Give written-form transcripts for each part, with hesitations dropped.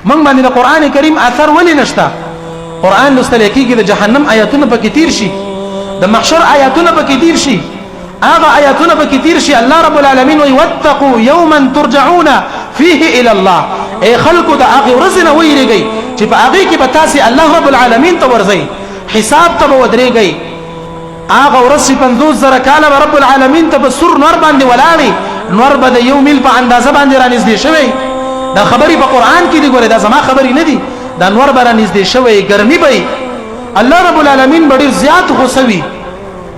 موږ باندې د قرآن کریم اثر ولې نشته؟ قرآن لوستل کېږي، د جهنم آیاتونه پکې تیر شي، د محشر آیاتونه پکې تیر شي، هغه آیاتونه پکې تیر شي. الله رب العالمین وایي واتقوا یوما ترجعون فيه الى الله. ای خلکو، د هغې ورځې نه ویرېږئ چې په هغې کې به تاسې الله رب العالمین ته ورځئ، حساب ته به ودرېږئ. هغه ورځ چې 50,000 کاله به رب العالمین ته په سور نور باندې ولاړې، نور به د یو میل په اندازه باندې رانږدې شوی. دا خبرې په قرآن کې دي، ګورې دا زما خبرې نه دي. دا نور به رانږدې شوی، ګرمي به، الله رب العالمین به ډېر زیات غوسه وي.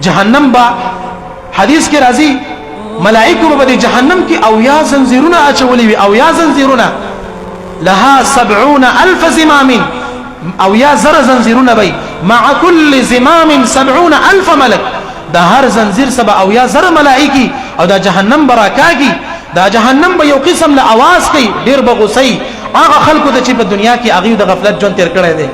جهنم به، حدیث کې راځي، ملائکو به د جهنم کې او یا زنجیرونه اچولي وي، او یا زنجیرونه، لها 70,000 زمام، او یا زره زنجیرونه وي، مع كل زمام 70,000 ملک. د هر زنجیر سبا او یا زره ملائکی، او دا جهنم براکاږي. دا جهنم به یو قسم له आवाज کوي، ډیر به غوسي هغه خلکو ته چې په دنیا کې هغه د غفلت ژوند تیر کړی دی.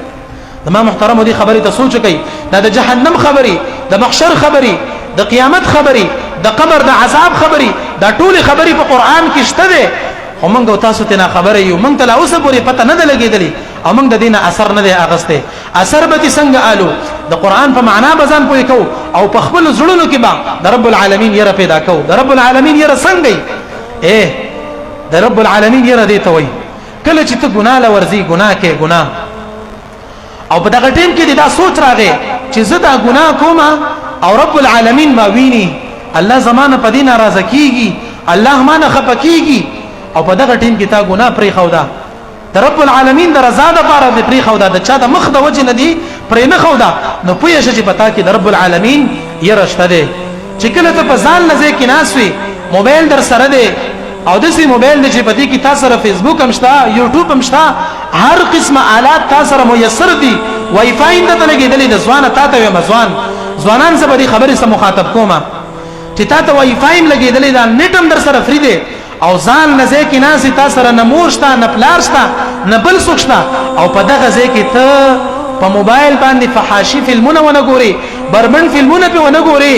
زما محترم، دې خبرې ته سوچ کوي. دا د جهنم خبرې، د محشر خبرې، د قیامت خبرې، د قبر د عذاب خبرې، دا ټول خبرې په قرآن کې شته دي، خو موږ تاسو ته نه خبرې یو. موږ ته لا اوسه پورې پته نه ده لګېدلې او موږ د دې نه اثر نه دی اغستی. اثر به څنګه آلو؟ د قرآن په معنا به ځان پوه کوو او په خپل زړونو کې به د رب العالمین یره پیدا کوو. د رب العالمین یره څنګه؟ د رب العالمین یره دې ته وایي، کله چې ته ګناه له ورځي، ګناه کې ګناه، او په دغه ټیم کې دا سوچ راغی چې زه دا ګناه کوم او رب العالمین ما ویني، الله زمانه په دې ناراضه کیږي، الله ما نه خپه کیږي، او په دغه ټیم کې تا ګناه پرې خوده، د رب العالمین د رضا د پاره دې پرې خوده، د چا د مخ د وجې نه دی پرې نه خوده، نو پوه شه چې په تا کې د رب العالمین یره شته دی. چې کله ته په ځان لځې کې ناست وي، موبایل در سره دی، او داسې موبایل دی چې په دې کې تا سره فیسبوک هم شته، یوټیوب هم شته، هر قسمه آلات تا سره میسر دي، وای فای هم درته لګېدلې ده. ځوانه، تا ته وایم، ځوان ځوانان زه به دې خبرې سره مخاطب کوم چې تا ته وای فای هم لګېدلې ده، نېټ هم در سره فري دی، او ځان له ځای کې ناست، تا سره نه مور شته، نه پلار شته، نه بل څوک شته، او په دغه ځای کې ته په موبایل باندې فحاشي فلمونه ونه ګورې، بربنډ فلمونه پې ونه ګورې،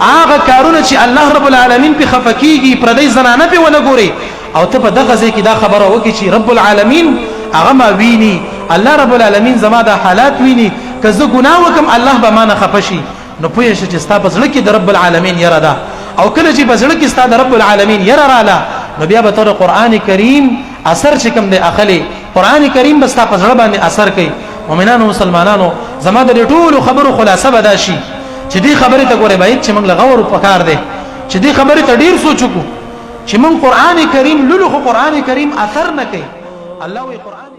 هغه کارونه چې الله رب العالمین پې خفه کیږي، پردۍ زنانه پې ونه ګورې، او ته په دغه ځای کې دا خبره وکړي چې رب العالمین هغه ما ویني، الله رب العالمین زما دا حالات ویني، که زه ګناه وکم الله به ما نه خفه شي، نو پوه شه چې ستا په زړه کې د رب العالمین یره ده. او کله چې په زړه کې ستا د رب العالمین یره راله، نو بیا به ته د قرآن کریم اثر چې کوم دی اخلي، قرآن کریم به ستا په زړه باندې اثر کوي. مؤمنانو، مسلمانانو، زما د ټولو خبرو خلاصه به دا شي چې دې خبرې ته ګورې باید چې موږ له غور پکار دی چې دې خبرې ته ډیر سوچ وکړو چې موږ قرآن کریم لولو خو قرآن کریم اثر نه کوي. الله وی قرآن